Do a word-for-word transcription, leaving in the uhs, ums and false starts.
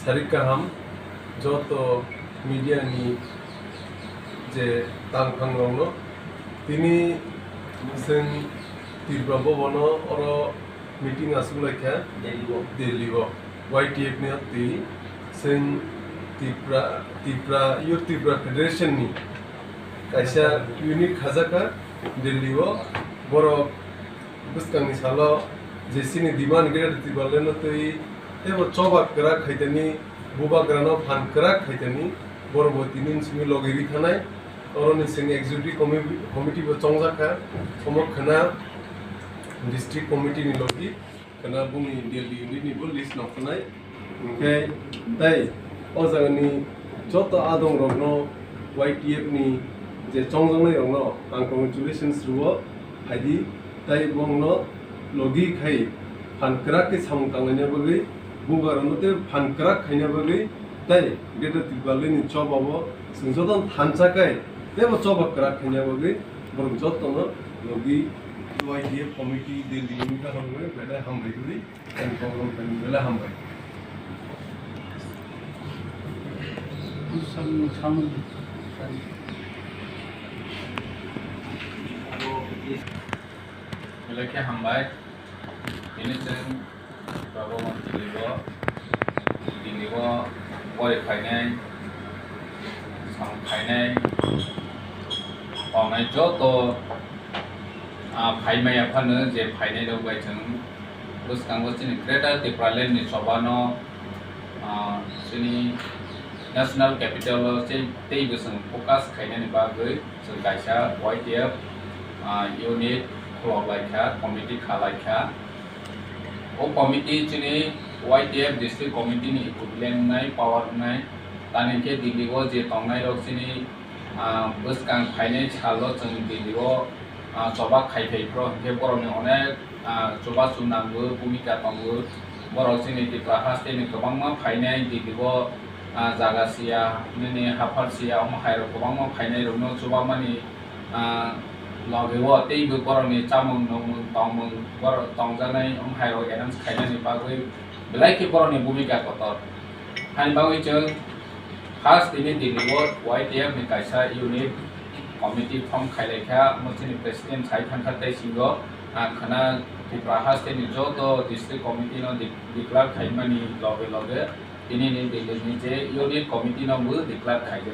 Sarik kaham joto media ni je tangphang rokno. Tini chwng Tripura Bhavan o oro meeting aswk lai kha Delhi o. Delhi o Y T F ni twi chwng Tripura, Tripura, Youth Tripura Federation ni kaisa unit khajakha Delhi o. Borok bwskangni salo je chini demand Greater Tipraland no twi teibo choba kwrak khaitani, bubagrano phan kwrak khaitani, borok bo tini simi logi ri thanai. Oroni chwng executive commi-, committee bo chongjak kha, omo khwna district committee ni logi. Kana buni Delhi unit ni bo list no khwnai. Hwnkhe tei o jagani joto adong rokno Y T F ni je chongjaknai rokno ang congratulations rwo, phaidi tei bongno logi khai phan kwrak khe samung tanglaina bagwi, bubagrano tei phan kwrak khaina bagwi tei Greater Tipraland ni choba o chwng jotono thansa khai teibo choba kwrak khaina bagwi borok jotono logi Y T F committee Delhi ni kaham bai belai hambai rwi. Tei program tei belai hambai. Belai khe hambai. Tini chwng Baba Montri o Delhi o bori phainai, samung phainai, tongnai joto, ah, phaimaya phano je phainai rok bai chwng bwskango chini Greater Tipraland ni choba no, ah, chini National Capital o tei, tei bwswng focus khainani bagwi chwng kaisa Y T F, ah, unit khulok lai kha, committee kha lai kha. O committee chini Y T F district committee ni equivalent wngnai, power wngnai. Tani khe Delhi o je tongnai rok chini, ah, bwskang phainai salo chwng Delhi o, ah, choba khai phai phro, hwnkhe borokni onek, ah, chubachu nango, bhumika tongo. Borok chini Tripura haste ni kwbangma phainai Delhi o, ah, jaga siya, nini haphar siya, omo hai rok kwbangma phainai rokno chubamani, ah, logi o teibo borokni chamung nungmung tongmung borok tongjaknai wng hai rok arrange khainani bagwi belai khe borokni bhumika kotor. Hani bagwi chwng first tini Delhi o Y T F ni kaisa unit committee form khailai kha, omo chini president sai thangkha tei singo ang khwna Tripura haste ni joto district committee no de-, declare khaimani loge loge tini ni Delhi ni je unit committee no bo declare khaijak.